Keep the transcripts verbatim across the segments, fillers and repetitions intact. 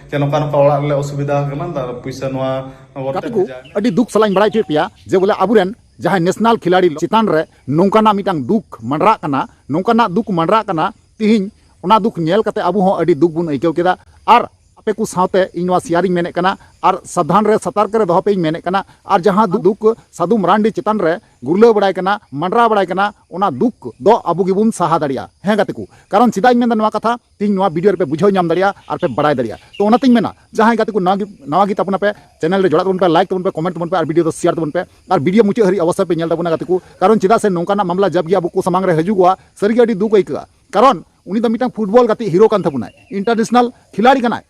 ᱡᱮ ᱱᱚᱝᱠᱟ ᱱᱚᱝᱠᱟ ᱚᱲᱟᱜ ᱨᱮᱞᱮ ᱚᱥᱩᱵᱤᱫᱷᱟ ᱟᱠᱟᱱᱟ, ᱯᱩᱭᱥᱟᱹ ᱱᱚᱣᱟ ᱜᱚᱲᱚ ᱛᱮ ᱜᱟᱛᱮ ᱠᱚ, ᱵᱷᱮᱡᱟᱭ ᱢᱮ᱾ ᱟᱹᱰᱤ ᱫᱩᱠ ᱥᱟᱞᱟᱜ ᱤᱧ ᱵᱟᱲᱟᱭ ᱦᱚᱪᱚᱭᱮᱫ ᱯᱮᱭᱟ ᱡᱮ ᱵᱚᱞᱮ ᱟᱵᱚᱨᱮᱱ ᱡᱟᱦᱟᱸᱭ ᱱᱮᱥᱱᱟᱞ ᱠᱷᱤᱞᱟᱲᱤ ᱪᱮᱛᱟᱱ ᱨᱮ ᱱᱚᱝᱠᱟᱱᱟᱜ ᱢᱤᱫᱴᱟᱝ ᱫᱩᱠ ᱢᱟᱸᱰᱨᱟᱜ ᱠᱟᱱᱟ, ᱱᱚᱝᱠᱟᱱᱟᱜ ᱫᱩᱠ ᱢᱟᱸᱰᱨᱟᱜ ᱠᱟᱱᱟ᱾ ᱛᱤᱦᱤᱧ ᱚᱱᱟ ᱫᱩᱠ ᱧᱮᱞ ᱠᱟᱛᱮ ᱟᱵᱚ ᱦᱚᱸ ᱟᱹᱰᱤ ᱫᱩᱠ ᱵᱚᱱ ᱟᱹᱭᱠᱟᱹᱣ ᱠᱮᱫᱟ᱾ ᱟᱨ ᱟᱯᱮ ᱠᱚ ᱥᱟᱶᱛᱮ ᱤᱧ ᱱᱚᱣᱟ ᱥᱮᱭᱟᱨᱤᱧ ᱢᱮᱱᱮᱫ ᱠᱟᱱᱟ, ᱟᱨ ᱥᱟᱵᱫᱷᱟᱱ ᱨᱮ, ᱥᱚᱛᱚᱨᱠ ᱨᱮ ᱫᱚᱦᱚ ᱯᱮ ᱤᱧ ᱢᱮᱱᱮᱫ ᱠᱟᱱᱟ᱾ ᱟᱨ ᱡᱟᱦᱟᱸ ᱫᱩᱠ ᱥᱟᱹᱫᱷᱩ ᱢᱟᱨᱟᱱᱰᱤ ᱪᱮᱛᱟᱱ ᱨᱮ ᱜᱩᱨᱞᱟᱹᱣ ᱵᱟᱲᱟᱭ ᱠᱟᱱᱟ, ᱢᱟᱸᱰᱨᱟᱣ ᱵᱟᱲᱟᱭ ᱠᱟᱱᱟ, ᱚᱱᱟ ᱫᱩᱠ ᱫᱚ ᱟᱵᱚ ᱜᱮᱵᱚᱱ ᱥᱟᱦᱟ ᱫᱟᱲᱮᱭᱟᱜᱼᱟ᱾ ᱦᱮᱸ ᱜᱟᱛᱮ ᱠᱚ, ᱠᱟᱨᱚᱱ ᱪᱮᱫᱟᱜ ᱤᱧ ᱢᱮᱱᱫᱟ ᱱᱚᱣᱟ ᱠᱟᱛᱷᱟ, ᱛᱤᱦᱤᱧ ᱱᱚᱣᱟ ᱵᱷᱤᱰᱤᱭᱳ ᱨᱮᱯᱮ ᱵᱩᱡᱷᱟᱹᱣ ᱧᱟᱢ ᱫᱟᱲᱮᱭᱟᱜᱼᱟ ᱟᱨ ᱯᱮ ᱵᱟᱲᱟᱭ ᱫᱟᱲᱮᱭᱟᱜᱼᱟ᱾ ᱛᱚ ᱚᱱᱟᱛᱤᱧ ᱢᱮᱱᱟ, ᱡᱟᱦᱟᱸᱭ ᱜᱟᱛᱮ ᱠᱚ ᱱᱟᱣᱟ ᱜᱮ, ᱱᱟᱣᱟ ᱜᱮ ᱛᱟᱵᱚᱱᱟ ᱯᱮ, ᱪᱮᱱᱮᱞ ᱨᱮ ᱡᱚᱲᱟᱜ ᱛᱟᱵᱚᱱ ᱯᱮ, ᱞᱟᱭᱤᱠ ᱛᱟᱵᱚᱱ ᱯᱮ, ᱠᱚᱢᱮᱱᱴ ᱛᱟᱵᱚᱱ ᱯᱮ, ᱟᱨ ᱵᱷᱤᱰᱤᱭᱳ ᱫᱚ ᱥᱮᱭᱟᱨ ᱛᱟᱵᱚᱱ ᱯᱮ, ᱟᱨ ᱵᱷᱤᱰᱤᱭᱳ ᱢᱩᱪᱟᱹᱫ ᱦᱟᱹᱨᱤᱡ ᱚᱵᱚᱥᱥᱳᱭ ᱯᱮ ᱧᱮᱞ ᱛᱟᱵᱚᱱᱟ ᱜᱟᱛᱮ ᱠᱚ᱾ ᱠᱟᱨᱚᱱ ᱪᱮᱫᱟᱜ ᱥᱮ ᱱᱚᱝᱠᱟᱱᱟᱜ ᱢᱟᱢᱞᱟ ᱡᱟᱵ ᱜᱮ ᱟᱵᱚ ᱠᱚ ᱥᱟᱢᱟᱝ ᱨᱮ ᱦᱤᱡᱩᱜᱚᱜᱼᱟ, ᱥᱟᱹᱨᱤᱜᱮ ᱟᱹᱰᱤ ᱫᱩᱠ ᱟᱹᱭᱠᱟᱹᱜᱼᱟ᱾ ᱠᱟᱨᱚᱱ ᱩᱱᱤ ᱫᱚ ᱢᱤᱫᱴᱟᱝ ᱯᱷᱩᱴᱵᱚᱞ ᱜᱟᱛᱮ ᱦᱤᱨᱳ ᱠᱟᱱ ᱛᱟᱵᱚᱱᱟᱭ, ᱤᱱᱴᱟᱨᱱᱮᱥᱱᱟᱞ ᱠᱷᱤᱞᱟᱲᱤ ᱠᱟᱱᱟᱭ,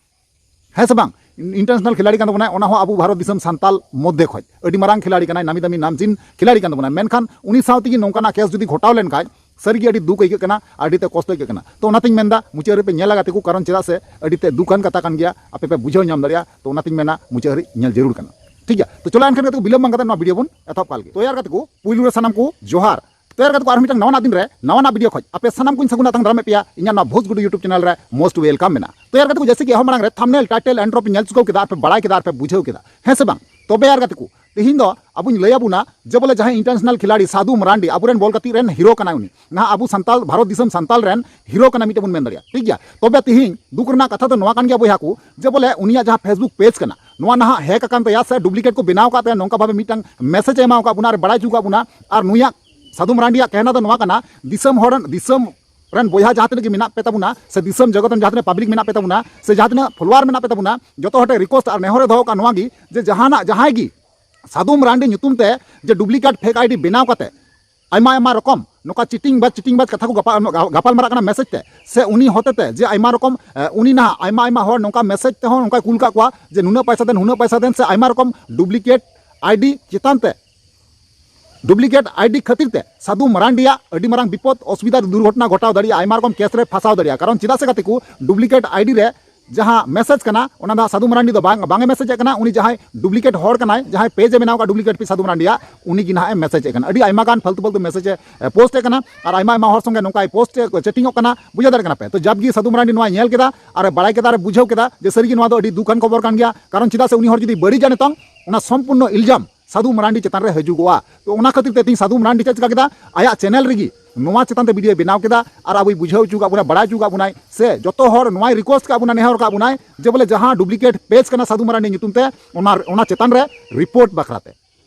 ᱦᱮᱸ ᱥᱮ ᱵᱟᱝ? ᱤᱱᱴᱟᱨᱱᱮᱥᱱᱟᱞ ᱠᱷᱤᱞᱟᱲᱤ ᱠᱟᱱ ᱛᱟᱵᱚᱱᱟᱭ, ᱚᱱᱟ ᱦᱚᱸ ᱟᱵᱚ ᱵᱷᱟᱨᱚᱛ ᱫᱤᱥᱚᱢ ᱥᱟᱱᱛᱟᱞ ᱢᱚᱫᱽᱫᱷᱮ ᱠᱷᱚᱡ ᱟᱹᱰᱤ ᱢᱟᱨᱟᱝ ᱠᱷᱤᱞᱟᱲᱤ ᱠᱟᱱᱟᱭ, ᱱᱟᱢᱤ ᱫᱟᱢᱤ ᱱᱟᱢᱪᱤᱱ ᱠᱷᱤᱞᱟᱲᱤ ᱠᱟᱱ ᱛᱟᱵᱚᱱᱟᱭ᱾ ᱢᱮᱱᱠᱷᱟᱱ ᱩᱱᱤ ᱥᱟᱶ ᱛᱮᱜᱮ ᱱᱚᱝᱠᱟᱱᱟᱜ ᱠᱮᱥ ᱡᱩᱫᱤ ᱜᱷᱚᱴᱟᱣ ᱞᱮᱱᱠᱷᱟᱡ, ᱥᱟᱹᱨᱤᱜᱮ ᱟᱹᱰᱤ ᱫᱩᱠ ᱟᱹᱭᱠᱟᱹᱜ ᱠᱟᱱᱟ, ᱟᱹᱰᱤ ᱛᱮ ᱠᱚᱥᱴᱚ ᱟᱹᱭᱠᱟᱹᱜ ᱠᱟᱱᱟ᱾ ᱛᱚ ᱚᱱᱟᱛᱤᱧ ᱢᱮᱱᱫᱟ ᱢᱩᱪᱟᱹᱫ ᱨᱮᱯᱮ ᱧᱮᱞᱟ ᱜᱟᱛᱮ ᱠᱚ, ᱠᱟᱨᱚᱱ ᱪᱮᱫᱟᱜ ᱥᱮ ᱟᱹᱰᱤ ᱛᱮ ᱫᱩᱠᱟᱱ ᱠᱟᱛᱷᱟ ᱠᱟᱱ ᱜᱮᱭᱟ, ᱟᱯᱮ ᱯᱮ ᱵᱩᱡᱷᱟᱹᱣ ᱧᱟᱢ ᱫᱟᱲᱮᱭᱟᱜᱼᱟ᱾ ᱛᱚ ᱚᱱᱟᱛᱤᱧ ᱢᱮᱱᱟ ᱢᱩᱪᱟᱹᱫ ᱦᱟᱹᱨᱤᱡ ᱧᱮᱞ ᱡᱟᱹᱨᱩᱲ ᱠᱟᱱᱟ᱾ ᱴᱷᱤᱠ ᱜᱮᱭᱟ, ᱛᱚ ᱪᱚᱞᱚ ᱮᱱᱠᱷᱟᱱ ᱜᱟᱛᱮ ᱠᱚ, ᱵᱤᱞᱚᱢ ᱵᱟᱝ ᱠᱟᱛᱮ ᱱᱚᱣᱟ ᱵᱷᱤᱰᱤᱭᱳ ᱵᱚᱱ ᱮᱛᱚᱦᱚᱵ ᱠᱟᱜ ᱞᱮᱜᱮ᱾ ᱛᱚ ᱭᱟᱨ ᱜᱟᱛᱮ ᱠᱚ, ᱯᱩᱭᱞᱩ ᱨᱮ ᱥᱟᱱᱟᱢ ᱠᱚ ᱡᱚᱦᱟᱨ᱾ ᱛᱚ ᱭᱟᱨ ᱜᱟᱛᱮ ᱠᱚ, ᱟᱨ ᱢᱤᱫᱴᱟᱝ ᱱᱟᱣᱟᱱᱟᱜ ᱫᱤᱱ ᱨᱮ ᱱᱟᱣᱟᱱᱟᱜ ᱵᱷᱤᱰᱤᱭᱳ ᱠᱷᱚᱡ ᱟᱯᱮ ᱥᱟᱱᱟᱢ ᱠᱚᱧ ᱥᱟᱹᱜᱩᱱ ᱟᱛᱟᱝ ᱫᱟᱨᱟᱢᱮᱫ ᱯᱮᱭᱟ ᱤᱧᱟᱜ ᱱᱚᱣᱟ ᱵᱷᱳᱡᱽ ᱜᱩᱰᱩ YouTube ᱪᱮᱱᱮᱞ ᱨᱮ most welcome ᱢᱮᱱᱟᱜᱼᱟ᱾ ᱛᱚ ᱭᱟᱨ ᱜᱟᱛᱮ ᱠᱚ, ᱡᱮᱭᱥᱮ ᱠᱤ ᱮᱦᱚᱵ ᱢᱟᱲᱟᱝ ᱨᱮ ᱛᱷᱟᱢᱵᱱᱮᱞ, ᱴᱟᱭᱴᱮᱞ, ᱤᱱᱴᱨᱳ ᱯᱮ ᱧᱮᱞ ᱪᱩᱠᱟᱹᱣ ᱠᱮᱫᱟ ᱟᱨ ᱯᱮ ᱵᱟᱲᱟᱭ ᱠᱮᱫᱟ ᱟᱨ ᱯᱮ ᱵᱩᱡᱷᱟᱹᱣ ᱠᱮᱫᱟ, ᱦᱮᱸ ᱥᱮ ᱵᱟᱝ? ᱛᱚᱵᱮ ᱭᱟᱨ ᱜᱟᱛᱮ ᱠᱚ, ᱛᱤᱦᱤᱧ ᱫᱚ ᱟᱵᱚᱧ ᱞᱟᱹᱭ ᱟᱵᱚᱱᱟ ᱡᱮ ᱵᱚᱞᱮ ᱡᱟᱦᱟᱸᱭ ᱤᱱᱴᱟᱨᱱᱮᱥᱱᱟᱞ ᱠᱷᱤᱞᱟᱲᱤ ᱥᱟᱫᱷᱩ ᱢᱟᱨᱟᱱᱰᱤ, ᱟᱵᱚᱨᱮᱱ ᱵᱚᱞ ᱜᱟᱛᱮᱜ ᱨᱮᱱ ᱦᱤᱨᱳ ᱠᱟᱱᱟᱭ ᱩᱱᱤ, ᱱᱟᱦᱟᱜ ᱟᱵᱚ ᱥᱟᱱᱛᱟᱞ, ᱵᱷᱟᱨᱚᱛ ᱫᱤᱥᱚᱢ ᱥᱟᱱᱛᱟᱞ ᱨᱮᱱ ᱦᱤᱨᱳ ᱠᱟᱱᱟᱭ ᱢᱤᱫᱴᱮᱱ ᱵᱚᱱ ᱢᱮᱱ ᱫᱟᱲᱮᱭᱟᱜᱼᱟ, ᱴᱷᱤᱠ ᱜᱮᱭᱟ᱾ ᱛᱚᱵᱮ ᱛᱤᱦᱤᱧ ᱫᱩᱠ ᱨᱮᱱᱟᱜ ᱠᱟᱛᱷᱟ ᱫᱚ ᱱᱚᱣᱟ ᱠᱟᱱ ᱜᱮᱭᱟ ᱵᱚᱭᱦᱟ ᱠᱚ, ᱡᱮ ᱵᱚᱞᱮ ᱩᱱᱤᱭᱟᱜ ᱡᱟᱦᱟᱸ Facebook ᱯᱮᱡᱽ ᱠᱟᱱᱟ, ᱱᱚᱣᱟ ᱱᱟᱦᱟᱜ ᱦᱮᱠ ᱟᱠᱟᱱ ᱛᱟᱭᱟ ᱥᱮ ᱰᱩᱯᱞᱤᱠᱮᱴ ᱠᱚ ᱵᱮᱱᱟᱣ ᱟᱠᱟᱫ ᱛᱟᱭᱟ, ᱱᱚᱝᱠᱟ ᱵᱷᱟᱵᱮ ᱢᱤᱫᱴᱟᱝ ᱢᱮᱥᱮᱡᱽ ᱮ ᱮᱢᱟ ᱟᱠᱟᱫ ᱵᱚᱱᱟ ᱟᱨ ᱵᱟᱲᱟᱭ ᱦᱚᱪᱚ ᱟᱠᱟᱫ ᱵᱚᱱᱟ᱾ ᱟᱨ ᱱᱩᱭᱟᱜ ᱥᱟᱫᱷᱩ ᱢᱟᱨᱟᱱᱰᱤᱭᱟᱜ ᱠᱮᱦᱱᱟ ᱫᱚ ᱱᱚᱣᱟ ᱠᱟᱱᱟ, ᱫᱤᱥᱚᱢ ᱦᱚᱲ ᱨᱮᱱ, ᱫᱤᱥᱚᱢ ᱨᱮᱱ ᱵᱚᱭᱦᱟ ᱡᱟᱦᱟᱸ ᱛᱤᱱᱟᱹᱜ ᱜᱮ ᱢᱮᱱᱟᱜ ᱯᱮ ᱛᱟᱵᱚᱱᱟ, ᱥᱮ ᱫᱤᱥᱚᱢ ᱡᱚᱜᱚᱛ ᱨᱮᱱ ᱡᱟᱦᱟᱸ ᱛᱤᱱᱟᱹᱜ ᱯᱟᱵᱽᱞᱤᱠ ᱢᱮᱱᱟᱜ ᱯᱮ ᱛᱟᱵᱚᱱᱟ, ᱥᱮ ᱡᱟᱦᱟᱸ ᱛᱤᱱᱟᱹᱜ ᱯᱷᱚᱞᱳᱣᱟᱨ ᱢᱮᱱᱟᱜ ᱯᱮ ᱛᱟᱵᱚᱱᱟ, ᱡᱚᱛᱚ ᱦᱚᱲ ᱴᱷᱮᱱ ᱨᱤᱠᱣᱮᱥᱴ ᱟᱨ ᱱᱮᱦᱚᱨ ᱮ ᱫᱚᱦᱚ ᱠᱟᱜᱼᱟ ᱱᱚᱣᱟ ᱜᱮ, ᱡᱮ ᱡᱟᱦᱟᱱᱟᱜ, ᱡᱟᱦᱟᱸᱭ ᱜᱮ ᱥᱟᱫᱷᱩ ᱢᱟᱨᱟᱱᱰᱤ ᱧᱩᱛᱩᱢ ᱛᱮ ᱡᱮ ᱰᱩᱯᱞᱤᱠᱮᱴ ᱯᱷᱮᱠ ᱟᱭᱰᱤ ᱵᱮᱱᱟᱣ ᱠᱟᱛᱮ ᱟᱭᱢᱟ ᱟᱭᱢᱟ ᱨᱚᱠᱚᱢ ᱱᱚᱝᱠᱟ ᱪᱤᱴᱤᱝ ᱵᱟᱡᱽ, ᱪᱤᱴᱤᱝ ᱵᱟᱡᱽ ᱠᱟᱛᱷᱟ ᱠᱚ ᱜᱟᱯᱟᱞ, ᱜᱟᱯᱟᱞ ᱢᱟᱨᱟᱜ ᱠᱟᱱᱟ ᱢᱮᱥᱮᱡᱽ ᱛᱮ, ᱥᱮ ᱩᱱᱤ ᱦᱚᱛᱮ ᱛᱮ ᱡᱮ ᱟᱭᱢᱟ ᱨᱚᱠᱚᱢ, ᱮ, ᱩᱱᱤ ᱱᱟᱦᱟᱜ ᱟᱭᱢᱟ ᱟᱭᱢᱟ ᱦᱚᱲ ᱱᱚᱝᱠᱟ ᱢᱮᱥᱮᱡᱽ ᱛᱮᱦᱚᱸ ᱱᱚᱝᱠᱟᱭ ᱠᱩᱞ ᱠᱟᱜ ᱠᱚᱣᱟ ᱡᱮ ᱱᱩᱱᱟᱹᱜ ᱯᱚᱭᱥᱟ ᱫᱮᱱ, ᱱᱩᱱᱟᱹᱜ ᱯᱚᱭᱥᱟ ᱫᱮᱱ, ᱥᱮ ᱟᱭᱢᱟ ᱨᱚᱠᱚᱢ ᱰᱩᱯᱞᱤᱠᱮᱴ ᱟᱭᱰᱤ ᱪᱮᱛᱟᱱ ᱛᱮ, ᱰᱩᱯᱞᱤᱠᱮᱴ ᱟᱭᱰᱤ ᱠᱷᱟᱹᱛᱤᱨ ᱛᱮ ᱥᱟᱫᱷᱩ ᱢᱟᱨᱟᱱᱰᱤᱭᱟᱜ ᱟᱹᱰᱤ ᱢᱟᱨᱟᱝ ᱵᱤᱯᱚᱫ ᱚᱥᱩᱵᱤᱫᱷᱟ ᱫᱩᱨᱜᱷᱚᱴᱚᱱᱟ ᱜᱷᱚᱴᱟᱣ ᱫᱟᱲᱮᱭᱟᱜᱼᱟ, ᱟᱭᱢᱟ ᱨᱚᱠᱚᱢ ᱠᱮᱥ ᱨᱮ ᱯᱷᱟᱸᱥᱟᱣ ᱫᱟᱲᱮᱭᱟᱜᱼᱟ᱾ ᱠᱟᱨᱚᱱ ᱪᱮᱫᱟᱜ ᱥᱮ ᱜᱟᱛᱮ ᱠᱚ, ᱰᱩᱯᱞᱤᱠᱮᱴ ᱟᱭᱰᱤ ᱨᱮ ᱡᱟᱦᱟᱸ ᱢᱮᱥᱮᱡᱽ ᱠᱟᱱᱟ, ᱚᱱᱟ ᱫᱚ ᱥᱟᱹᱫᱷᱩ ᱢᱟᱨᱟᱱᱰᱤ ᱫᱚ ᱵᱟᱝ, ᱵᱟᱝ ᱮ ᱢᱮᱥᱮᱡᱽ ᱮᱫ ᱠᱟᱱᱟ᱾ ᱩᱱᱤ ᱡᱟᱦᱟᱸᱭ ᱰᱩᱯᱞᱤᱠᱮᱴ ᱦᱚᱲ ᱠᱟᱱᱟᱭ, ᱡᱟᱦᱟᱸᱭ ᱯᱮᱡᱽ ᱮ ᱵᱮᱱᱟᱣ ᱠᱟᱜᱼᱟ ᱰᱩᱯᱞᱤᱠᱮᱴ ᱯᱮᱡᱽ ᱥᱟᱹᱫᱷᱩ ᱢᱟᱨᱟᱱᱰᱤᱭᱟᱜ, ᱩᱱᱤ ᱜᱮ ᱱᱟᱦᱟᱜ ᱮ ᱢᱮᱥᱮᱡᱽ ᱮᱫ ᱠᱟᱱᱟ᱾ ᱟᱹᱰᱤ ᱟᱭᱢᱟ ᱜᱟᱱ ᱯᱷᱟᱞᱛᱩ ᱯᱷᱟᱞᱛᱩ ᱢᱮᱥᱮᱡᱽ ᱮ ᱯᱳᱥᱴ ᱮᱫ ᱠᱟᱱᱟ ᱟᱨ ᱟᱭᱢᱟ ᱟᱭᱢᱟ ᱦᱚᱲ ᱥᱚᱸᱜᱮ ᱱᱚᱝᱠᱟᱭ ᱯᱳᱥᱴ ᱮ, ᱪᱮᱴᱤᱝᱚᱜ ᱠᱟᱱᱟ᱾ ᱵᱩᱡᱷᱟᱹᱣ ᱫᱟᱲᱮᱭᱟᱜ ᱠᱟᱱᱟ ᱯᱮ? ᱛᱚ ᱡᱟᱵᱜᱮ ᱥᱟᱹᱫᱷᱩ ᱢᱟᱨᱟᱱᱰᱤ ᱱᱚᱣᱟᱭ ᱧᱮᱞ ᱠᱮᱫᱟ ᱟᱨ ᱮ ᱵᱟᱲᱟᱭ ᱠᱮᱫᱟ ᱟᱨ ᱮ ᱵᱩᱡᱷᱟᱹᱣ ᱠᱮᱫᱟ ᱡᱮ ᱥᱟᱹᱨᱤᱜᱮ ᱱᱚᱣᱟ ᱫᱚ ᱟᱹᱰᱤ ᱫᱩᱠ ᱟᱱ ᱠᱷᱚᱵᱚᱨ ᱠᱟᱱ ᱜᱮᱭᱟ᱾ ᱠᱟᱨᱚᱱ ᱪᱮᱫᱟᱜ ᱥᱮ ᱩᱱᱤ ᱦᱚᱲ ᱡᱩᱫᱤ ᱵᱟᱹᱲᱤᱡᱟ ᱱᱤᱛᱚᱝ, ᱚᱱᱟ ᱥᱚᱢᱯᱩᱨᱱᱚ ᱤᱞᱡᱟᱢ ᱥᱟᱹᱫᱷᱩ ᱢᱟᱨᱟᱱᱰᱤ ᱪᱮᱛᱟᱱ ᱨᱮ ᱦᱤᱡᱩᱜᱚᱜᱼᱟ᱾ ᱛᱚ ᱚᱱᱟ ᱠᱷᱟᱹᱛᱤᱨ ᱛᱮ ᱛᱮᱦᱮᱧ ᱥᱟᱹᱫᱷᱩ ᱢᱟᱨᱟᱱᱰᱤ ᱪᱮᱫ ᱪᱤᱠᱟ ᱠᱮᱫᱟ? ᱟᱭᱟᱜ ᱪᱮᱱᱮᱞ ᱨᱮᱜᱮ ᱱᱚᱣᱟ ᱪᱮᱛᱟᱱ ᱛᱮ ᱵᱷᱤᱰᱤᱭᱳ ᱵᱮᱱᱟᱣ ᱠᱮᱫᱟ ᱟᱨ ᱟᱵᱚᱭ ᱵᱩᱡᱷᱟᱹᱣ ᱦᱚᱪᱚ ᱠᱟᱜ ᱵᱚᱱᱟ, ᱵᱟᱲᱟᱭ ᱦᱚᱪᱚ ᱠᱟᱜ ᱵᱚᱱᱟᱭ, ᱥᱮ ᱡᱚᱛᱚ ᱦᱚᱲ ᱱᱚᱣᱟᱭ ᱨᱤᱠᱩᱭᱮᱥᱴ ᱠᱟᱜ ᱵᱚᱱᱟ, ᱱᱮᱦᱚᱨ ᱠᱟᱜ ᱵᱚᱱᱟᱭ ᱡᱮ ᱵᱚᱞᱮ ᱡᱟᱦᱟᱸ ᱰᱩᱯᱞᱤᱠᱮᱴ ᱯᱮᱡᱽ ᱠᱟᱱᱟ ᱥᱟᱹᱫᱷᱩ ᱢᱟᱨᱟᱱᱰᱤ ᱧᱩᱛᱩᱢ ᱛᱮ, ᱚᱱᱟ, ᱚᱱᱟ ᱪᱮᱛᱟᱱ ᱨᱮ ᱨᱤᱯᱳᱨᱴ ᱵᱟᱠᱷᱨᱟ ᱛᱮ᱾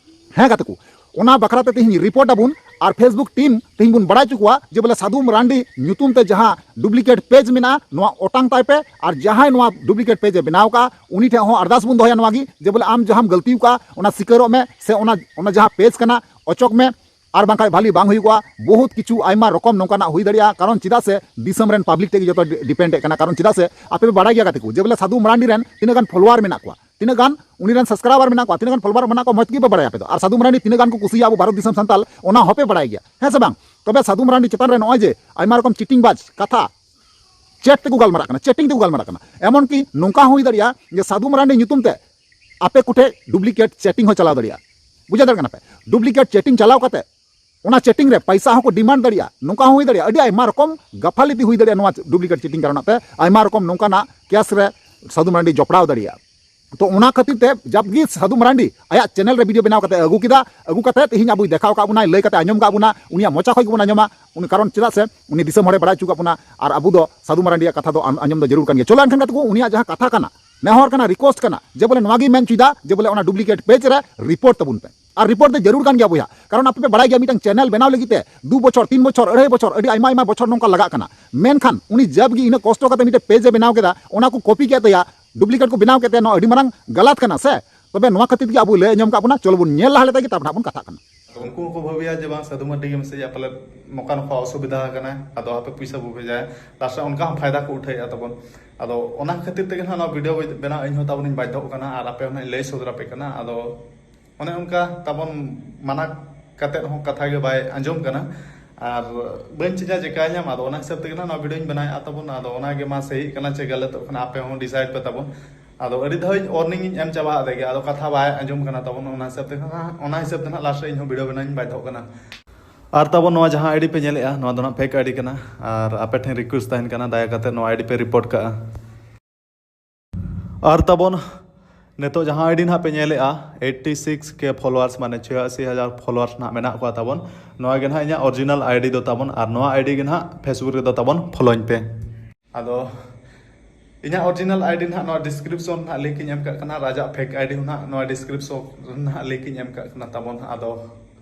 ᱦᱮᱸ ᱜᱟᱛᱮ ᱠᱚ, ᱚᱱᱟ ᱵᱟᱠᱷᱨᱟ ᱛᱮ ᱛᱮᱦᱮᱧ ᱨᱤᱯᱳᱨᱴ ᱟᱵᱚᱱ ᱟᱨ Facebook ᱴᱤᱢ ᱛᱮᱦᱮᱧ ᱵᱚᱱ ᱵᱟᱲᱟᱭ ᱦᱚᱪᱚ ᱠᱚᱣᱟ ᱡᱮ ᱵᱚᱞᱮ ᱥᱟᱹᱫᱷᱩ ᱢᱟᱨᱟᱱᱰᱤ ᱧᱩᱛᱩᱢ ᱛᱮ ᱡᱟᱦᱟᱸ ᱰᱩᱯᱞᱤᱠᱮᱴ ᱯᱮᱡᱽ ᱢᱮᱱᱟᱜᱼᱟ, ᱱᱚᱣᱟ ᱚᱴᱟᱝ ᱛᱟᱭ ᱯᱮ᱾ ᱟᱨ ᱡᱟᱦᱟᱸᱭ ᱱᱚᱣᱟ ᱰᱩᱯᱞᱤᱠᱮᱴ ᱯᱮᱡᱽ ᱮ ᱵᱮᱱᱟᱣ ᱠᱟᱜᱼᱟ, ᱩᱱᱤ ᱴᱷᱮᱱ ᱦᱚᱸ ᱟᱨᱫᱟᱥ ᱵᱚᱱ ᱫᱚᱦᱚᱭᱟ ᱱᱚᱣᱟ ᱜᱮ ᱡᱮ ᱵᱚᱞᱮ ᱟᱢ ᱡᱟᱦᱟᱸᱢ ᱜᱟᱹᱞᱛᱤ ᱠᱟᱜᱼᱟ, ᱚᱱᱟ ᱥᱤᱠᱟᱹᱨᱚᱜ ᱢᱮ, ᱥᱮ ᱚᱱᱟ, ᱚᱱᱟ ᱡᱟᱦᱟᱸ ᱯᱮᱡᱽ ᱠᱟᱱᱟ, ᱚᱪᱚᱜ ᱢᱮ᱾ ᱟᱨ ᱵᱟᱝᱠᱷᱟᱱ ᱵᱷᱟᱞᱤ ᱵᱟᱝ ᱦᱩᱭᱩᱜᱼᱟ᱾ ᱵᱚᱦᱩᱛ ᱠᱤᱪᱷᱩ ᱟᱭᱢᱟ ᱨᱚᱠᱚᱢ ᱱᱚᱝᱠᱟᱱᱟᱜ ᱦᱩᱭ ᱫᱟᱲᱮᱭᱟᱜᱼᱟ, ᱠᱟᱨᱚᱱ ᱪᱮᱫᱟᱜ ᱥᱮ ᱫᱤᱥᱚᱢ ᱨᱮᱱ ᱯᱟᱵᱽᱞᱤᱠ ᱴᱷᱮᱱ ᱜᱮ ᱡᱚᱛᱚ ᱰᱤᱯᱮᱱᱰ ᱮᱫ ᱠᱟᱱᱟ᱾ ᱠᱟᱨᱚᱱ ᱪᱮᱫᱟᱜ ᱥᱮ ᱟᱯᱮ ᱯᱮ ᱵᱟᱲᱟᱭ ᱜᱮᱭᱟ ᱜᱟᱛᱮ ᱠᱚ, ᱡᱮ ᱵᱚᱞᱮ ᱥᱟᱹᱫᱷᱩ ᱢᱟᱨᱟᱱᱰᱤ ᱨᱮᱱ ᱛᱤᱱᱟᱹᱜ ᱜᱟᱱ ᱯᱷᱚᱞᱳᱣᱟᱨ ᱢᱮᱱᱟᱜ ᱠᱚᱣᱟ, ᱛᱤᱱᱟᱹᱜ ᱜᱟᱱ ᱩᱱᱤ ᱨᱮᱱ ᱥᱟᱵᱥᱠᱨᱟᱭᱵᱟᱨ ᱢᱮᱱᱟᱜ ᱠᱚᱣᱟ, ᱛᱤᱱᱟᱹᱜ ᱜᱟᱱ ᱯᱷᱚᱞᱳᱣᱟᱨ ᱢᱮᱱᱟᱜ ᱠᱚᱣᱟ, ᱢᱚᱡᱽ ᱜᱮ ᱯᱮ ᱵᱟᱲᱟᱭᱟ ᱟᱯᱮ ᱫᱚ᱾ ᱟᱨ ᱥᱟᱹᱫᱷᱩ ᱢᱟᱨᱟᱱᱰᱤ ᱛᱤᱱᱟᱹᱜ ᱜᱟᱱ ᱠᱚ ᱠᱩᱥᱤᱭᱟᱜᱼᱟ ᱟᱵᱚ ᱵᱷᱟᱨᱚᱛ ᱫᱤᱥᱚᱢ ᱥᱟᱱᱛᱟᱞ, ᱚᱱᱟ ᱦᱚᱸᱯᱮ ᱵᱟᱲᱟᱭ ᱜᱮᱭᱟ, ᱦᱮᱸ ᱥᱮ ᱵᱟᱝ? ᱛᱚᱵᱮ ᱥᱟᱹᱫᱷᱩ ᱢᱟᱨᱟᱱᱰᱤ ᱪᱮᱛᱟᱱ ᱨᱮ ᱱᱚᱜᱼᱚᱭ ᱡᱮ ᱟᱭᱢᱟ ᱨᱚᱠᱚᱢ ᱪᱤᱴᱤᱝ ᱵᱟᱡᱽ ᱠᱟᱛᱷᱟ, ᱪᱮᱴ ᱛᱮᱠᱚ ᱜᱟᱞᱢᱟᱨᱟᱜ ᱠᱟᱱᱟ, ᱪᱮᱴᱤᱝ ᱛᱮᱠᱚ ᱜᱟᱞᱢᱟᱨᱟᱜ ᱠᱟᱱᱟ᱾ ᱮᱢᱚᱱ ᱠᱤ ᱱᱚᱝᱠᱟ ᱦᱚᱸ ᱦᱩᱭ ᱫᱟᱲᱮᱭᱟᱜᱼᱟ ᱡᱮ ᱥᱟᱹᱫᱷᱩ ᱢᱟᱨᱟᱱᱰᱤ ᱧᱩᱛᱩᱢ ᱛᱮ ᱟᱯᱮ ᱠᱚᱴᱷᱮᱡ ᱰᱩᱯᱞᱤᱠᱮᱴ ᱪᱮᱴᱤᱝ ᱦᱚᱸ ᱪᱟᱞᱟᱣ ᱫᱟᱲᱮᱭᱟᱜᱼᱟ᱾ ᱵᱩᱡᱷᱟᱹᱣ ᱫᱟᱲᱮᱭᱟᱜ ᱠᱟᱱᱟ ᱯᱮ? ᱰᱩᱯᱞᱤᱠᱮᱴ ᱪᱮᱴᱤᱝ ᱪᱟᱞᱟᱣ ᱠᱟᱛᱮ ᱚᱱᱟ ᱪᱮᱴᱤᱝ ᱨᱮ ᱯᱟᱭᱥᱟ ᱦᱚᱸᱠᱚ ᱰᱤᱢᱟᱱᱰ ᱫᱟᱲᱮᱭᱟᱜᱼᱟ᱾ ᱱᱚᱝᱠᱟ ᱦᱚᱸ ᱦᱩᱭ ᱫᱟᱲᱮᱭᱟᱜᱼᱟ, ᱟᱹᱰᱤ ᱟᱭᱢᱟ ᱨᱚᱠᱚᱢ ᱜᱟᱯᱷᱟᱞᱤᱛᱤ ᱦᱩᱭ ᱫᱟᱲᱮᱭᱟᱜᱼᱟ ᱱᱚᱣᱟ ᱰᱩᱯᱞᱤᱠᱮᱴ ᱪᱮᱴᱤᱝ ᱠᱟᱨᱚᱱᱟᱜ ᱛᱮ᱾ ᱟᱭᱢᱟ ᱨᱚᱠᱚᱢ ᱱᱚᱝᱠᱟᱱᱟᱜ ᱠᱮᱥ ᱨᱮ ᱥᱟᱹᱫᱷᱩ ᱢᱟᱨᱟᱱᱰᱤ ᱡᱚᱯᱲᱟᱣ ᱫᱟᱲᱮᱭᱟᱜᱼᱟ᱾ ᱛᱚ ᱚᱱᱟ ᱠᱷᱟᱹᱛᱤᱨ ᱛᱮ ᱡᱟᱵᱜᱮ ᱥᱟᱹᱫᱷᱩ ᱢᱟᱨᱟᱱᱰᱤ ᱟᱭᱟᱜ ᱪᱮᱱᱮᱞ ᱨᱮ ᱵᱷᱤᱰᱤᱭᱳ ᱵᱮᱱᱟᱣ ᱠᱟᱛᱮ ᱟᱹᱜᱩ ᱠᱮᱫᱟ, ᱟᱹᱜᱩ ᱠᱟᱛᱮ ᱛᱮᱦᱮᱧ ᱟᱵᱚᱭ ᱫᱮᱠᱷᱟᱣ ᱠᱟᱜ ᱵᱚᱱᱟᱭ, ᱞᱟᱹᱭ ᱠᱟᱛᱮ ᱟᱸᱡᱚᱢ ᱠᱟᱜ ᱵᱚᱱᱟ, ᱩᱱᱤᱭᱟᱜ ᱢᱚᱪᱟ ᱠᱷᱚᱡ ᱜᱮᱵᱚᱱ ᱟᱸᱡᱚᱢᱟ᱾ ᱩᱱᱤ ᱠᱟᱨᱚᱱ ᱪᱮᱫᱟᱜ ᱥᱮ ᱩᱱᱤ ᱫᱤᱥᱚᱢ ᱦᱚᱲᱮ ᱵᱟᱲᱟᱭ ᱦᱚᱪᱚ ᱠᱟᱜ ᱵᱚᱱᱟ, ᱟᱨ ᱟᱵᱚ ᱫᱚ ᱥᱟᱹᱫᱷᱩ ᱢᱟᱨᱟᱱᱰᱤᱭᱟᱜ ᱠᱟᱛᱷᱟ ᱫᱚ ᱟᱸ-, ᱟᱸᱡᱚᱢ ᱫᱚ ᱡᱟᱹᱨᱩᱲ ᱠᱟᱱ ᱜᱮᱭᱟ᱾ ᱪᱚᱞᱚ ᱮᱱᱠᱷᱟᱱ ᱜᱟᱛᱮ ᱠᱚ, ᱩᱱᱤᱭᱟᱜ ᱡᱟᱦᱟᱸ ᱠᱟᱛᱷᱟ ᱠᱟᱱᱟ, ᱱᱮᱦᱚᱨ ᱠᱟᱱᱟ, ᱨᱤᱠᱩᱭᱮᱥᱴ ᱠᱟᱱᱟ, ᱡᱮ ᱵᱚᱞᱮ ᱱᱚᱣᱟ ᱜᱮ ᱢᱮᱱ ᱦᱚᱪᱚᱭᱮᱫᱟ ᱡᱮ ᱵᱚᱞᱮ ᱚᱱᱟ ᱰᱩᱯᱞᱤᱠᱮᱴ ᱯᱮᱡᱽ ᱨᱮ ᱨᱤᱯᱳᱨᱴ ᱛᱟᱵᱚᱱ ᱯᱮ᱾ ᱟᱨ ᱨᱤᱯᱳᱨᱴ ᱫᱚ ᱡᱟᱹᱨᱩᱲ ᱠᱟᱱ ᱜᱮᱭᱟ ᱵᱚᱭᱦᱟ, ᱠᱟᱨᱚᱱ ᱟᱯᱮ ᱯᱮ ᱵᱟᱲᱟᱭ ᱜᱮᱭᱟ ᱢᱤᱫᱴᱟᱝ ᱪᱮᱱᱮᱞ ᱵᱮᱱᱟᱣ ᱞᱟᱹᱜᱤᱫ ᱛᱮ ᱫᱩ ᱵᱚᱪᱷᱚᱨ, ᱛᱤᱱ ᱵᱚᱪᱷᱚᱨ, ᱟᱹᱲᱟᱹᱭ ᱵᱚᱪᱷᱚᱨ, ᱟᱹᱰᱤ ᱟᱭᱢᱟ ᱟᱭᱢᱟ ᱵᱚᱪᱷᱚᱨ ᱱᱚᱝᱠᱟ ᱞᱟᱜᱟᱜ ᱠᱟᱱᱟ᱾ ᱢᱮᱱᱠᱷᱟᱱ ᱩᱱᱤ ᱡᱟᱵᱜᱮ ᱤᱱᱟᱹᱜ ᱠᱚᱥᱴᱚ ᱠᱟᱛᱮ ᱢᱤᱫᱴᱮᱡ ᱯᱮᱡᱽ ᱮ ᱵᱮᱱᱟᱣ ᱠᱮᱫᱟ, ᱚᱱᱟ ᱠᱚ ᱠᱚᱯᱤ ᱠᱮᱫ ᱛᱟᱭᱟ, ᱰᱩᱯᱞᱤᱠᱮᱴ ᱠᱚ ᱵᱮᱱᱟᱣ ᱠᱮᱫ ᱛᱟᱭᱟ, ᱱᱚᱣᱟ ᱟᱹᱰᱤ ᱢᱟᱨᱟᱝ ᱜᱟᱞᱟᱛ ᱠᱟᱱᱟ ᱥᱮ᱾ ᱛᱚᱵᱮ ᱱᱚᱣᱟ ᱠᱷᱟᱹᱛᱤᱨ ᱛᱮᱜᱮ ᱟᱵᱚ ᱞᱟᱹᱭ ᱟᱸᱡᱚᱢ ᱠᱟᱜ ᱵᱚᱱᱟ, ᱪᱚᱞᱚ ᱵᱚᱱ ᱧᱮᱞ ᱞᱟᱦᱟ ᱞᱮᱫᱟ ᱜᱮ, ᱛᱟᱨᱯᱚᱨ ᱦᱟᱸᱜ ᱵᱚᱱ ᱠᱟᱛᱷᱟᱜ ᱠᱟᱱᱟ᱾ ᱩᱱᱠᱩ ᱦᱚᱸᱠᱚ ᱵᱷᱟᱹᱵᱤᱭᱟ ᱡᱮ ᱵᱟᱝ ᱥᱟᱹᱫᱷᱩ ᱢᱟᱨᱰᱤ ᱜᱮ ᱢᱮᱥᱮᱡᱟ, ᱯᱟᱞᱮ ᱱᱚᱝᱠᱟ ᱱᱚᱝᱠᱟ ᱚᱥᱩᱵᱤᱫᱷᱟ ᱟᱠᱟᱱᱟ, ᱟᱫᱚ ᱦᱟᱯᱮ ᱯᱚᱭᱥᱟ ᱵᱚ ᱵᱷᱮᱡᱟᱭᱟ, ᱞᱟᱥᱴ ᱨᱮ ᱚᱱᱠᱟ ᱦᱚᱸ ᱯᱷᱟᱭᱫᱟ ᱠᱚ ᱩᱴᱷᱟᱹᱣᱮᱫᱼᱟ ᱛᱟᱵᱚᱱ᱾ ᱟᱫᱚ ᱚᱱᱟ ᱠᱷᱟᱹᱛᱤᱨ ᱛᱮᱜᱮ ᱱᱟᱦᱟᱜ ᱱᱚᱣᱟ ᱵᱷᱤᱰᱤᱭᱳ ᱵᱮᱱᱟᱣ ᱤᱧ ᱦᱚᱸ ᱛᱟᱵᱚᱱᱤᱧ ᱵᱟᱫᱽᱫᱷᱚᱜ ᱠᱟᱱᱟ, ᱟᱨ ᱟᱯᱮ ᱦᱚᱸ ᱱᱟᱦᱟᱜ ᱤᱧ ᱞᱟᱹᱭ ᱥᱚᱫᱚᱨ ᱟᱯᱮ ᱠᱟᱱᱟ᱾ ᱟᱫᱚ ᱚᱱᱮ ᱚᱱᱠᱟ ᱛᱟᱵᱚᱱ ᱢᱟᱱᱟ ᱠᱟᱛᱮᱫ ᱦᱚᱸ ᱠᱟᱛᱷᱟ ᱜᱮ ᱵᱟᱭ ᱟᱸᱡᱚᱢ ᱠᱟᱱᱟ᱾ ᱟᱨ ᱵᱟᱹᱧ ᱪᱤᱠᱟ ᱪᱮᱠᱟᱭᱧᱟᱢ᱾ ᱟᱫᱚ ᱚᱱᱟ ᱦᱤᱥᱟᱹᱵ ᱛᱮᱜᱮ ᱱᱟᱦᱟᱜ ᱱᱚᱣᱟ ᱵᱷᱤᱰᱤᱭᱳᱧ ᱵᱮᱱᱟᱣᱮᱫᱼᱟ ᱛᱟᱵᱚᱱ᱾ ᱟᱫᱚ ᱚᱱᱟᱜᱮ ᱢᱟ ᱥᱟᱹᱦᱤᱜ ᱠᱟᱱᱟ ᱪᱮ ᱜᱟᱞᱟᱛᱚᱜ ᱠᱟᱱᱟ, ᱟᱯᱮ ᱦᱚᱸ ᱰᱤᱥᱟᱭᱤᱰ ᱯᱮ ᱛᱟᱵᱚᱱ᱾ ᱟᱫᱚ ᱟᱹᱰᱤ ᱫᱷᱟᱣ ᱤᱧ ᱳᱣᱟᱨᱱᱤᱝ ᱤᱧ ᱮᱢ ᱪᱟᱵᱟ ᱟᱫᱮ ᱜᱮ, ᱟᱫᱚ ᱠᱟᱛᱷᱟ ᱵᱟᱭ ᱟᱸᱡᱚᱢ ᱠᱟᱱᱟ ᱛᱟᱵᱚᱱ᱾ ᱚᱱᱟ ᱦᱤᱥᱟᱹᱵ ᱛᱮ ᱚᱱᱟ ᱦᱤᱥᱟᱹᱵ ᱛᱮ ᱱᱟᱦᱟᱜ ᱞᱟᱥᱴ ᱨᱮ ᱤᱧ ᱦᱚᱸ ᱵᱷᱤᱰᱤᱭᱳ ᱵᱮᱱᱟᱣᱤᱧ ᱵᱟᱫᱽᱫᱷᱚᱜ ᱠᱟᱱᱟ᱾ ᱟᱨ ᱛᱟᱵᱚᱱ ᱱᱚᱣᱟ ᱡᱟᱦᱟᱸ ᱟᱭᱰᱤ ᱯᱮ ᱧᱮᱞᱮᱫᱼᱟ, ᱱᱚᱣᱟ ᱫᱚ ᱱᱟᱦᱟᱜ ᱯᱷᱮᱠ ᱟᱭᱰᱤ ᱠᱟᱱᱟ᱾ ᱟᱨ ᱟᱯᱮ ᱴᱷᱮᱱ ᱨᱤᱠᱩᱭᱮᱥᱴ ᱛᱟᱦᱮᱱ ᱠᱟᱱᱟ, ᱫᱟᱭᱟ ᱠᱟᱛᱮ ᱱᱚᱣᱟ ᱟᱭᱰᱤ ᱯᱮ ᱨᱤᱯᱳᱨᱴ ᱠᱟᱜᱼᱟ᱾ ᱟᱨ ᱛᱟᱵᱚᱱ ᱱᱤᱛᱚᱜ ᱡᱟᱦᱟᱸ ᱟᱭᱰᱤ ᱱᱟᱦᱟᱜ ᱯᱮ ᱧᱮᱞᱮᱫᱼᱟ, ᱮᱭᱤᱴᱴᱤ ᱥᱤᱠᱥ ᱠᱮ ᱯᱷᱚᱞᱳᱣᱟᱨᱥ, ᱢᱟᱱᱮ ᱪᱷᱤᱭᱟᱥᱤ ᱦᱟᱡᱟᱨ ᱯᱷᱚᱞᱳᱣᱟᱨᱥ ᱱᱟᱦᱟᱜ ᱢᱮᱱᱟᱜ ᱠᱚᱣᱟ ᱛᱟᱵᱚᱱ᱾ ᱱᱚᱣᱟ ᱜᱮ ᱱᱟᱦᱟᱜ ᱤᱧᱟᱹᱜ ᱚᱨᱤᱡᱤᱱᱟᱞ ᱟᱭᱰᱤ ᱫᱚ ᱛᱟᱵᱚᱱ, ᱟᱨ ᱱᱚᱣᱟ ᱟᱭᱰᱤ ᱜᱮ ᱱᱟᱦᱟᱜ ᱯᱷᱮᱥᱵᱩᱠ ᱨᱮᱫᱚ ᱛᱟᱵᱚᱱ ᱯᱷᱚᱞᱳᱧ ᱯᱮ᱾ ᱟᱫᱚ ᱤᱧᱟᱹᱜ ᱚᱨᱤᱡᱤᱱᱟᱞ ᱟᱭᱰᱤ ᱱᱟᱦᱟᱜ ᱱᱚᱣᱟ ᱰᱤᱥᱠᱨᱤᱯᱥᱚᱱ ᱱᱟᱦᱟᱜ ᱞᱤᱝᱠ ᱤᱧ ᱮᱢ ᱠᱟᱜ ᱠᱟᱱᱟ, ᱟᱨ ᱟᱡᱟᱜ ᱯᱷᱮᱠ ᱟᱭᱰᱤ ᱦᱚᱸ ᱱᱟᱦᱟᱜ ᱱᱚᱣᱟ ᱰᱤᱥᱠᱨᱤᱯᱥᱚᱱ ᱱᱟᱦᱟᱜ ᱞᱤᱝᱠ ᱤᱧ ᱮᱢ ᱠᱟᱜ ᱠᱟᱱᱟ ᱛᱟᱵᱚᱱ᱾ ᱟᱫᱚ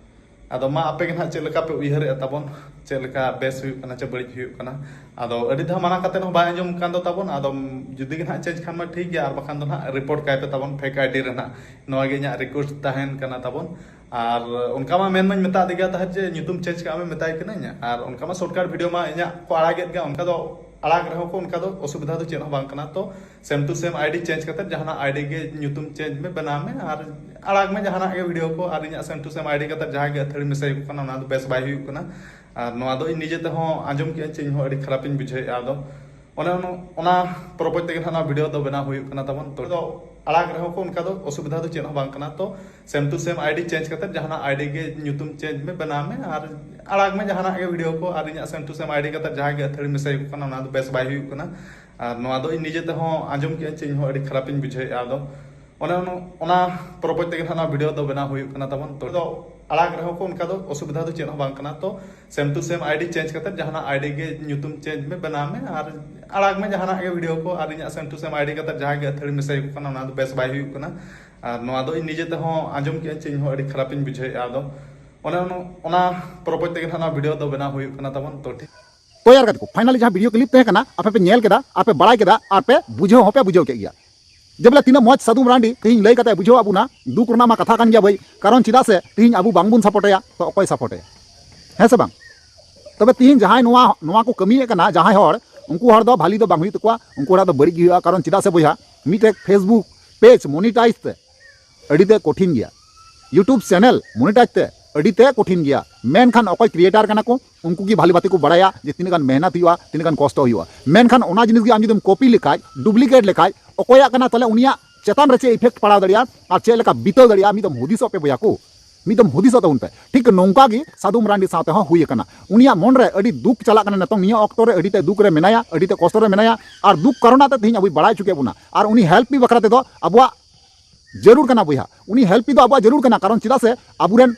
ᱟᱫᱚ ᱢᱟ ᱟᱯᱮ ᱜᱮ ᱱᱟᱦᱟᱜ ᱪᱮᱫ ᱞᱮᱠᱟ ᱯᱮ ᱩᱭᱦᱟᱹᱨᱮᱫᱼᱟ ᱛᱟᱵᱚᱱ, ᱪᱮᱫ ᱞᱮᱠᱟ ᱵᱮᱥ ᱦᱩᱭᱩᱜ ᱠᱟᱱᱟ ᱪᱮ ᱵᱟᱹᱲᱤᱡ ᱦᱩᱭᱩᱜ ᱠᱟᱱᱟ᱾ ᱟᱫᱚ ᱟᱹᱰᱤ ᱫᱷᱟᱣ ᱢᱟᱱᱟ ᱠᱟᱛᱮ ᱦᱚᱸ ᱵᱟᱭ ᱟᱸᱡᱚᱢ ᱠᱟᱱ ᱫᱚ ᱛᱟᱵᱚᱱ᱾ ᱟᱫᱚ ᱡᱩᱫᱤ ᱜᱮ ᱱᱟᱦᱟᱜ ᱪᱮᱧᱡᱽ ᱠᱷᱟᱱ ᱢᱟ ᱴᱷᱤᱠ ᱜᱮᱭᱟ, ᱟᱨ ᱵᱟᱠᱷᱟᱱ ᱫᱚ ᱱᱟᱦᱟᱜ ᱨᱤᱯᱳᱨᱴ ᱠᱟᱭ ᱯᱮ ᱛᱟᱵᱚᱱ ᱯᱷᱮᱠ ᱟᱭᱰᱤ ᱨᱮ ᱱᱟᱦᱟᱜ᱾ ᱱᱚᱣᱟ ᱜᱮ ᱤᱧᱟᱹᱜ ᱨᱤᱠᱩᱭᱮᱥᱴ ᱛᱟᱦᱮᱱ ᱠᱟᱱᱟ ᱛᱟᱵᱚᱱ᱾ ᱟᱨ ᱚᱱᱠᱟ ᱢᱟ ᱢᱮᱱ ᱢᱟᱧ ᱢᱮᱛᱟᱫ ᱜᱮᱭᱟ ᱛᱟᱦᱮᱸᱫ ᱡᱮ ᱧᱩᱛᱩᱢ ᱪᱮᱧᱡᱽ ᱠᱟᱜ ᱢᱮ, ᱢᱮᱛᱟᱭ ᱠᱟᱹᱱᱟᱹᱧ᱾ ᱟᱨ ᱚᱱᱠᱟ ᱢᱟ ᱥᱚᱨᱴᱠᱟᱴ ᱵᱷᱤᱰᱤᱭᱳ ᱢᱟ ᱤᱧᱟᱹᱜ ᱠᱚ ᱟᱲᱟᱜᱮᱫ ᱜᱮᱭᱟ, ᱚᱱᱠᱟ ᱫᱚ ᱟᱲᱟᱜ ᱨᱮᱦᱚᱸ ᱠᱚ ᱚᱱᱠᱟ ᱫᱚ ᱚᱥᱩᱵᱤᱫᱷᱟ ᱫᱚ ᱪᱮᱫ ᱦᱚᱸ ᱵᱟᱝ ᱠᱟᱱᱟ᱾ ᱛᱚ ᱥᱮᱢ ᱴᱩ ᱥᱮᱢ ᱟᱭᱰᱤ ᱪᱮᱧᱡᱽ ᱠᱟᱛᱮ ᱡᱟᱦᱟᱱᱟᱜ ᱟᱭᱰᱤ ᱜᱮ ᱧᱩᱛᱩᱢ ᱪᱮᱧᱡᱽ ᱢᱮ, ᱵᱮᱱᱟᱣ ᱢᱮ, ᱟᱨ ᱟᱲᱟᱜ ᱢᱮ ᱡᱟᱦᱟᱱᱟᱜ ᱜᱮ ᱵᱷᱤᱰᱤᱭᱳ ᱠᱚ᱾ ᱟᱨ ᱤᱧᱟᱹᱜ ᱥᱮᱢ ᱴᱩ ᱥᱮᱢ ᱟᱭᱰᱤ ᱠᱟᱛᱮ ᱡᱟᱦᱟᱸ ᱜᱮ ᱟᱹᱛᱷᱟᱹᱲᱤ ᱢᱮᱥᱟᱭ ᱠᱚ ᱠᱟᱱᱟ, ᱚᱱᱟ ᱫᱚ ᱵᱮᱥ ᱵᱟᱭ ᱦᱩᱭᱩᱜ ᱠᱟᱱᱟ᱾ ᱟᱨ ᱱᱚᱣᱟ ᱫᱚ ᱤᱧ ᱱᱤᱡᱮ ᱛᱮᱦᱚᱸ ᱟᱸᱡᱚᱢ ᱠᱮᱫᱟᱹᱧ ᱪᱮ ᱤᱧ ᱦᱚᱸ ᱟᱹᱰᱤ ᱠᱷᱟᱨᱟᱯᱤᱧ ᱵᱩᱡᱷᱟᱹᱣᱮᱫᱼᱟ᱾ ᱟᱫᱚ ᱚᱱᱮ ᱚᱱᱟ- ᱚᱱᱟ ᱯᱚᱨᱚᱵᱚᱨᱛᱤ ᱛᱮᱜᱮ ᱱᱟᱦᱟᱜ ᱱᱚᱣᱟ ᱵᱷᱤᱰᱤᱭᱳ ᱫᱚ ᱵᱮᱱᱟᱣ ᱦᱩᱭᱩᱜ ᱠᱟᱱᱟ ᱛᱟᱵᱚᱱ᱾ ᱛᱚ ᱫᱚ ᱟᱲᱟᱜ ᱨᱮᱦᱚᱸ ᱠᱚ ᱚᱱᱠᱟ ᱫᱚ ᱚᱥᱩᱵᱤᱫᱷᱟ ᱫᱚ ᱪᱮᱫ ᱦᱚᱸ ᱵᱟᱝ ᱠᱟᱱᱟ᱾ ᱛᱚ ᱥᱮᱢ ᱴᱩ ᱥᱮᱢ ᱟᱭᱰᱤ ᱪᱮᱧᱡᱽ ᱠᱟᱛᱮ ᱡᱟᱦᱟᱱᱟᱜ ᱟᱭᱰᱤ ᱜᱮ ᱧᱩᱛᱩᱢ ᱪᱮᱧᱡᱽ ᱢᱮ, ᱵᱮᱱᱟᱣ ᱢᱮ, ᱟᱨ ᱟᱲᱟᱜ ᱢᱮ ᱡᱟᱦᱟᱱᱟᱜ ᱜᱮ ᱵᱷᱤᱰᱤᱭᱳ ᱠᱚ᱾ ᱟᱨ ᱤᱧᱟᱹᱜ ᱥᱮᱢ ᱴᱩ ᱥᱮᱢ ᱟᱭᱰᱤ ᱠᱟᱛᱮ ᱡᱟᱦᱟᱸ ᱜᱮ ᱟᱹᱛᱷᱟᱹᱲᱤ ᱢᱮᱥᱟᱭ ᱠᱚ ᱠᱟᱱᱟ, ᱚᱱᱟ ᱫᱚ ᱵᱮᱥ ᱵᱟᱭ ᱦᱩᱭᱩᱜ ᱠᱟᱱᱟ᱾ ᱟᱨ ᱱᱚᱣᱟ ᱫᱚ ᱤᱧ ᱱᱤᱡᱮ ᱛᱮᱦᱚᱸ ᱟᱸᱡᱚᱢ ᱠᱮᱫᱟᱹᱧ ᱪᱮ ᱤᱧ ᱦᱚᱸ ᱟᱹᱰᱤ ᱠᱷᱟᱨᱟᱯᱤᱧ ᱵᱩᱡᱷᱟᱹᱣᱮᱫᱼᱟ᱾ ᱟᱫᱚ ᱚᱱᱮ ᱚᱱᱟ- ᱚᱱᱟ ᱯᱚᱨᱚᱵᱚᱨᱛᱤ ᱛᱮᱜᱮ ᱱᱟᱦᱟᱜ ᱱᱚᱣᱟ ᱵᱷᱤᱰᱤᱭᱳ ᱫᱚ ᱵᱮᱱᱟᱣ ᱦᱩᱭᱩᱜ ᱠᱟᱱᱟ ᱛᱟᱵᱚᱱ᱾ ᱛᱚ ᱫᱚ ᱟᱲᱟᱜ ᱨᱮᱦᱚᱸ ᱠᱚ ᱚᱱᱠᱟ ᱫᱚ ᱚᱥᱩᱵᱤᱫᱷᱟ ᱫᱚ ᱪᱮᱫ ᱦᱚᱸ ᱵᱟᱝ ᱠᱟᱱᱟ᱾ ᱛᱚ ᱥᱮᱢ ᱴᱩ ᱥᱮᱢ ᱟᱭᱰᱤ ᱪᱮᱧᱡᱽ ᱠᱟᱛᱮ ᱡᱟᱦᱟᱱᱟᱜ ᱟᱭᱰᱤ ᱜᱮ ᱧᱩᱛᱩᱢ ᱪᱮᱧᱡᱽ ᱢᱮ, ᱵᱮᱱᱟᱣ ᱢᱮ, ᱟᱨ ᱟᱲᱟᱜ ᱢᱮ ᱡᱟᱦᱟᱱᱟᱜ ᱜᱮ ᱵᱷᱤᱰᱤᱭᱳ ᱠᱚ᱾ ᱟᱨ ᱤᱧᱟᱹᱜ ᱥᱮᱢ ᱴᱩ ᱥᱮᱢ ᱟᱭᱰᱤ ᱠᱟᱛᱮ ᱡᱟᱦᱟᱸ ᱜᱮ ᱟᱹᱛᱷᱟᱹᱲᱤ ᱢᱮᱥᱟᱭ ᱠᱚ ᱠᱟᱱᱟ, ᱚᱱᱟ ᱫᱚ ᱵᱮᱥ ᱵᱟᱭ ᱦᱩᱭᱩᱜ ᱠᱟᱱᱟ᱾ ᱟᱨ ᱱᱚᱣᱟ ᱫᱚ ᱤᱧ ᱱᱤᱡᱮ ᱛᱮᱦᱚᱸ ᱟᱸᱡᱚᱢ ᱠᱮᱫᱟᱹᱧ ᱪᱮ ᱤᱧ ᱦᱚᱸ ᱟᱹᱰᱤ ᱠᱷᱟᱨᱟᱯᱤᱧ ᱵᱩᱡᱷᱟᱹᱣᱮᱫᱼᱟ᱾ ᱟᱫᱚ ᱚᱱᱮ ᱚᱱᱟ- ᱚᱱᱟ ᱯᱚᱨᱚᱵᱚᱨᱛᱤ ᱛᱮᱜᱮ ᱱᱟᱦᱟᱜ ᱱᱚᱣᱟ ᱵᱷᱤᱰᱤᱭᱳ ᱫᱚ ᱵᱮᱱᱟᱣ ᱦᱩᱭᱩᱜ ᱠᱟᱱᱟ ᱛᱟᱵᱚᱱ᱾ ᱛᱚ ᱴᱷᱤᱠ ᱛᱚᱭᱟᱨ ᱠᱟᱛᱮ ᱠᱚ ᱯᱷᱟᱭᱱᱟᱞᱤ ᱡᱟᱦᱟᱸ ᱵᱷᱤᱰᱤᱭᱳ ᱠᱞᱤᱯ ᱛᱟᱦᱮᱸ ᱠᱟᱱᱟ, ᱟᱯᱮ ᱯᱮ ᱧᱮᱞ ᱠᱮᱫᱟ, ᱟᱨ ᱯᱮ ᱵᱩᱡᱷᱟᱹᱣ ᱦᱚᱸᱯᱮ ᱵᱩᱡᱷᱟᱹᱣ ᱠᱮᱫ ᱜᱮᱭᱟ᱾ ᱡᱮ ᱵᱚᱞᱮ ᱛᱤᱱᱟᱹᱜ ᱢᱚᱡᱽ ᱥᱟᱹᱫᱷᱩ ᱢᱟᱨᱟᱱᱰᱤ ᱛᱮᱦᱮᱧ ᱞᱟᱹᱭ ᱠᱟᱛᱮ ᱵᱩᱡᱷᱟᱹᱣ ᱟᱵᱚᱱᱟ, ᱫᱩᱠ ᱨᱮᱱᱟᱜ ᱢᱟ ᱠᱟᱛᱷᱟ ᱠᱟᱱ ᱜᱮᱭᱟ ᱵᱷᱟᱹᱭ᱾ ᱠᱟᱨᱚᱱ ᱪᱮᱫᱟᱜ ᱥᱮ ᱛᱮᱦᱮᱧ ᱟᱵᱚ ᱵᱟᱝᱵᱚᱱ ᱥᱟᱯᱳᱨᱴᱟᱭᱟ, ᱛᱚ ᱚᱠᱚᱭ ᱥᱟᱯᱳᱨᱴᱟᱭᱟ? ᱦᱮᱸ ᱥᱮ ᱵᱟᱝ? ᱛᱚᱵᱮ ᱛᱮᱦᱮᱧ ᱡᱟᱦᱟᱸᱭ ᱱᱚᱣᱟ, ᱱᱚᱣᱟ ᱠᱚ ᱠᱟᱹᱢᱤᱭᱮᱫ ᱠᱟᱱᱟ, ᱡᱟᱦᱟᱸᱭ ᱦᱚᱲ, ᱩᱱᱠᱩ ᱦᱚᱲ ᱫᱚ ᱵᱷᱟᱞᱤ ᱫᱚ ᱵᱟᱝ ᱦᱩᱭᱩᱜ ᱛᱟᱠᱚᱣᱟ, ᱩᱱᱠᱩ ᱦᱚᱲᱟᱜ ᱫᱚ ᱵᱟᱹᱲᱤᱡ ᱜᱮ ᱦᱩᱭᱩᱜᱼᱟ᱾ ᱠᱟᱨᱚᱱ ᱪᱮᱫᱟᱜ ᱥᱮ ᱵᱚᱭᱦᱟ, ᱢᱤᱫᱴᱮᱡ Facebook ᱯᱮᱡᱽ ᱢᱚᱱᱤᱴᱟᱭᱤᱡᱽ ᱛᱮ ᱟᱹᱰᱤ ᱛᱮ ᱠᱚᱴᱷᱤᱱ ᱜᱮᱭᱟ, YouTube ᱪᱮᱱᱮᱞ ᱢᱚᱱᱤᱴᱟᱭᱤᱡᱽ ᱛᱮ ᱟᱹᱰᱤ ᱛᱮ ᱠᱚᱴᱷᱤᱱ ᱜᱮᱭᱟ᱾ ᱢᱮᱱᱠᱷᱟᱱ ᱚᱠᱚᱭ ᱠᱨᱤᱭᱮᱴᱟᱨ ᱠᱟᱱᱟ ᱠᱚ, ᱩᱱᱠᱩ ᱜᱮ ᱵᱷᱟᱞᱤ ᱵᱷᱟᱛᱤ ᱠᱚ ᱵᱟᱲᱟᱭᱟ ᱡᱮ ᱛᱤᱱᱟᱹᱜ ᱜᱟᱱ ᱢᱮᱦᱱᱚᱛ ᱦᱩᱭᱩᱜᱼᱟ, ᱛᱤᱱᱟᱹᱜ ᱜᱟᱱ ᱠᱚᱥᱴᱚ ᱦᱩᱭᱩᱜᱼᱟ᱾ ᱢᱮᱱᱠᱷᱟᱱ ᱚᱱᱟ ᱡᱤᱱᱤᱥ ᱜᱮ ᱟᱢ ᱡᱩᱫᱤᱢ ᱠᱚᱯᱤ ᱞᱮᱠᱷᱟᱡ, ᱰᱩᱯᱞᱤᱠᱮᱴ ᱞᱮᱠᱷᱟᱡ, ᱚᱠᱚᱭᱟᱜ ᱠᱟᱱᱟ, ᱛᱟᱦᱞᱮ ᱩᱱᱤᱭᱟᱜ ᱪᱮᱛᱟᱱ ᱨᱮ ᱪᱮᱫ ᱤᱯᱷᱮᱠᱴ ᱯᱟᱲᱟᱣ ᱫᱟᱲᱮᱭᱟᱜᱼᱟ ᱟᱨ ᱪᱮᱫ ᱞᱮᱠᱟ ᱵᱤᱛᱟᱹᱣ ᱫᱟᱲᱮᱭᱟᱜᱼᱟ, ᱢᱤᱫ ᱫᱚᱢ ᱦᱩᱫᱤᱥᱚᱜ ᱯᱮ ᱵᱚᱭᱦᱟ ᱠᱚ, ᱢᱤᱫ ᱫᱚᱢ ᱦᱩᱫᱤᱥᱚᱜ ᱛᱟᱵᱚᱱ ᱯᱮ᱾ ᱴᱷᱤᱠ ᱱᱚᱝᱠᱟ ᱜᱮ ᱥᱟᱹᱫᱷᱩ ᱢᱟᱨᱟᱱᱰᱤ ᱥᱟᱶᱛᱮ ᱦᱚᱸ ᱦᱩᱭ ᱟᱠᱟᱱᱟ᱾ ᱩᱱᱤᱭᱟᱜ ᱢᱚᱱ ᱨᱮ ᱟᱹᱰᱤ ᱫᱩᱠ ᱪᱟᱞᱟᱜ ᱠᱟᱱᱟ, ᱱᱤᱛᱚᱝ ᱱᱤᱭᱟᱹ ᱚᱠᱛᱚ ᱨᱮ ᱟᱹᱰᱤ ᱛᱮ ᱫᱩᱠ ᱨᱮ ᱢᱮᱱᱟᱭᱟ, ᱟᱹᱰᱤ ᱛᱮ ᱠᱚᱥᱴᱚ ᱨᱮ ᱢᱮᱱᱟᱭᱟ, ᱟᱨ ᱫᱩᱠ ᱠᱟᱨᱚᱱᱟᱜ ᱛᱮ ᱛᱮᱦᱮᱧ ᱟᱵᱚᱭ ᱵᱟᱲᱟᱭ ᱦᱚᱪᱚ ᱠᱮᱫ ᱵᱚᱱᱟ᱾ ᱟᱨ ᱩᱱᱤ ᱦᱮᱞᱯ ᱵᱟᱠᱷᱨᱟ ᱛᱮᱫᱚ ᱟᱵᱚᱣᱟᱜ ᱡᱟᱹᱨᱩᱲ ᱠᱟᱱᱟ ᱵᱚᱭᱦᱟ, ᱩᱱᱤ ᱦᱮᱞᱯ ᱫᱚ ᱟᱵᱚᱣᱟᱜ ᱡᱟᱹᱨᱩᱲ ᱠᱟᱱᱟ, ᱠᱟᱨᱚᱱ ᱪᱮᱫᱟᱜ ᱥᱮ ᱟᱵᱚᱨᱮᱱ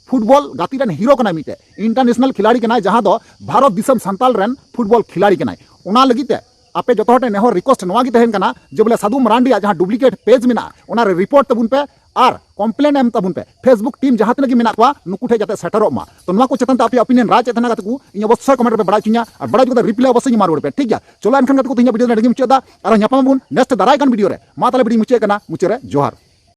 ᱯᱷᱩᱴᱵᱚᱞ ᱜᱟᱛᱮ ᱨᱮᱱ ᱦᱤᱨᱳ ᱠᱟᱱᱟᱭ, ᱢᱤᱫᱴᱮᱡ ᱤᱱᱴᱟᱨᱱᱮᱥᱱᱟᱞ ᱠᱷᱤᱞᱟᱲᱤ ᱠᱟᱱᱟᱭ, ᱡᱟᱦᱟᱸ ᱫᱚ ᱵᱷᱟᱨᱚᱛ ᱫᱤᱥᱚᱢ ᱥᱟᱱᱛᱟᱞ ᱨᱮᱱ ᱯᱷᱩᱴᱵᱚᱞ ᱠᱷᱤᱞᱟᱲᱤ ᱠᱟᱱᱟᱭ᱾ ᱚᱱᱟ ᱞᱟᱹᱜᱤᱫ ᱛᱮ ᱟᱯᱮ ᱡᱚᱛᱚ ᱦᱚᱲ ᱴᱷᱮᱱ ᱱᱮᱦᱚᱨ ᱨᱤᱠᱣᱮᱥᱴ ᱱᱚᱣᱟ ᱜᱮ ᱛᱟᱦᱮᱱ ᱠᱟᱱᱟ ᱡᱮ ᱵᱚᱞᱮ ᱥᱟᱹᱫᱷᱩ ᱢᱟᱨᱟᱱᱰᱤᱭᱟᱜ ᱡᱟᱦᱟᱸ ᱰᱩᱯᱞᱤᱠᱮᱴ ᱯᱮᱡᱽ ᱢᱮᱱᱟᱜᱼᱟ, ᱚᱱᱟ ᱨᱮ ᱨᱤᱯᱳᱨᱴ ᱛᱟᱵᱚᱱ ᱯᱮ ᱟᱨ ᱠᱚᱢᱯᱞᱮᱱ ᱮᱢ ᱛᱟᱵᱚᱱ ᱯᱮ᱾ ᱯᱷᱮᱥᱵᱩᱠ ᱴᱤᱢ ᱡᱟᱦᱟᱸ ᱛᱤᱱᱟᱹᱜ ᱜᱮ ᱢᱮᱱᱟᱜ ᱠᱚᱣᱟ, ᱱᱩᱠᱩ ᱴᱷᱮᱱ ᱡᱟᱛᱮ ᱥᱮᱴᱮᱨᱚᱜ ᱢᱟ᱾ ᱛᱚ ᱱᱚᱣᱟ ᱠᱚ ᱪᱮᱛᱟᱱ ᱛᱮ ᱟᱯᱮᱭᱟᱜ ᱚᱯᱤᱱᱤᱭᱚᱱ ᱨᱟᱭ ᱪᱮᱫ ᱛᱟᱦᱮᱱᱟ ᱜᱟᱛᱮ ᱠᱚ, ᱤᱧ ᱚᱵᱚᱥᱥᱳᱭ ᱠᱚᱢᱮᱱᱴ ᱨᱮᱯᱮ ᱵᱟᱲᱟᱭ ᱦᱚᱪᱚᱧᱟ᱾ ᱟᱨ ᱵᱟᱲᱟᱭ ᱦᱚᱪᱚ ᱠᱟᱛᱮ ᱨᱤᱯᱞᱟᱭ ᱚᱵᱚᱥᱥᱳᱭ ᱮᱢᱟ ᱨᱩᱣᱟᱹᱲ ᱯᱮ, ᱴᱷᱤᱠ ᱜᱮᱭᱟ? ᱪᱚᱞᱚ ᱮᱱᱠᱷᱟᱱ ᱜᱟᱛᱮ ᱠᱚ, ᱛᱮᱦᱮᱧᱟᱜ ᱵᱷᱤᱰᱤᱭᱳ ᱫᱚ ᱱᱚᱰᱮ ᱜᱮᱧ ᱢᱩᱪᱟᱹᱫ ᱮᱫᱟ᱾ ᱟᱨᱦᱚᱸ ᱧᱟᱯᱟᱢ ᱟᱵᱚᱱ ᱱᱮᱠᱥᱴ ᱫᱟᱨᱟᱭ ᱠᱟᱱ ᱵᱷᱤᱰᱤᱭᱳ ᱨᱮ᱾ ᱢᱟ ᱛᱟᱦᱞᱮ ᱵᱷᱤᱰᱤᱭᱳᱧ ᱢᱩᱪᱟᱹᱫ ᱠᱟᱱᱟ, ᱢᱩᱪᱟᱹᱫ ᱨᱮ ᱡᱚᱦᱟᱨ᱾